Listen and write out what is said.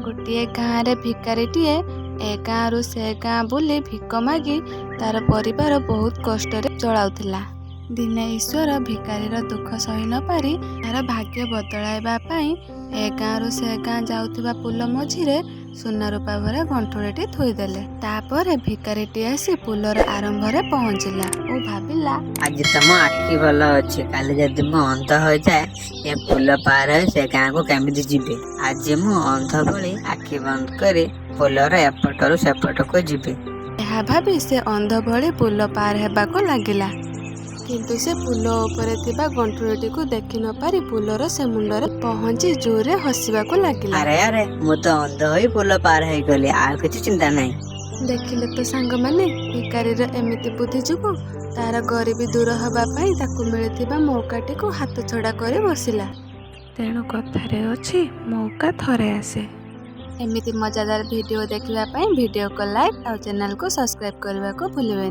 ଗୋଟିଏ ଗାଁରେ ଭିକାରୀଟିଏ ଏ ଗାଁରୁ ସେ ଗାଁ ବୁଲି ଭିକ ମାଗି ତାର ପରିବାର ବହୁତ କଷ୍ଟରେ ଚଳାଉଥିଲା। ଦିନେ ଈଶ୍ୱର ଭିକାରୀର ଦୁଃଖ ସହି ନପାରି ତାର ଭାଗ୍ୟ ବଦଳାଇବା ପାଇଁ ଏ ଗାଁରୁ ସେ ଗାଁ ଯାଉଥିବା ପୋଲ ମଝିରେ ସୁନା ରୂପା ଭରା ଗଣ୍ଠୁଳିଟି ଥୋଇଦେଲେ। ତାପରେ ଭିକାରୀଟି ଆସି ପୋଲର ଆରମ୍ଭରେ ପହଞ୍ଚିଲା ଓ ଭାବିଲା, ଆଜି ତ ମୋ ଆଖି ଭଲ ଅଛି, କାଲି ଯଦି ମୁଁ ଅନ୍ଧ ହୋଇଯାଏ, ଏ ପୋଲ ପାର ହୋଇ ସେ ଗାଁକୁ କେମିତି ଯିବି? ଆଜି ମୁଁ ଅନ୍ଧ ଭଳି ଆଖି ବନ୍ଦ କରି ପୋଲର ଏପଟରୁ ସେପଟକୁ ଯିବି। ଏହା ଭାବି ସେ ଅନ୍ଧ ଭଳି ପୋଲ ପାର ହେବାକୁ ଲାଗିଲା। କିନ୍ତୁ ସେ ପୋଲ ଉପରେ ଥିବା ଗଣ୍ଠୁଳିଟିକୁ ଦେଖି ନପାରି ପୋଲର ସେ ମୁଣ୍ଡରେ ପହଞ୍ଚି ଜୋରରେ ହସିବାକୁ ଲାଗିଲା। ଆରେ ଆରେ, ମୁଁ ତ ଅନ୍ଧ ହୋଇ ପୋଲ ପାର ହେଇଗଲି, ଆଉ କିଛି ଚିନ୍ତା ନାହିଁ। ଦେଖିଲେ ତ ସାଙ୍ଗମାନେ, ଭିକାରୀର ଏମିତି ବୁଦ୍ଧି ଯୋଗୁଁ ତାର ଗରିବୀ ଦୂର ହେବା ପାଇଁ ତାକୁ ମିଳିଥିବା ମୌକାଟିକୁ ହାତଛଡ଼ା କରି ବସିଲା। ତେଣୁ କଥାରେ ଅଛି, ମୌକା ଥରେ ଆସେ। ଏମିତି ମଜାଦାର ଭିଡ଼ିଓ ଦେଖିବା ପାଇଁ ଭିଡ଼ିଓକୁ ଲାଇକ୍ ଆଉ ଚ୍ୟାନେଲକୁ ସବସ୍କ୍ରାଇବ୍ କରିବାକୁ ଭୁଲିବେନି।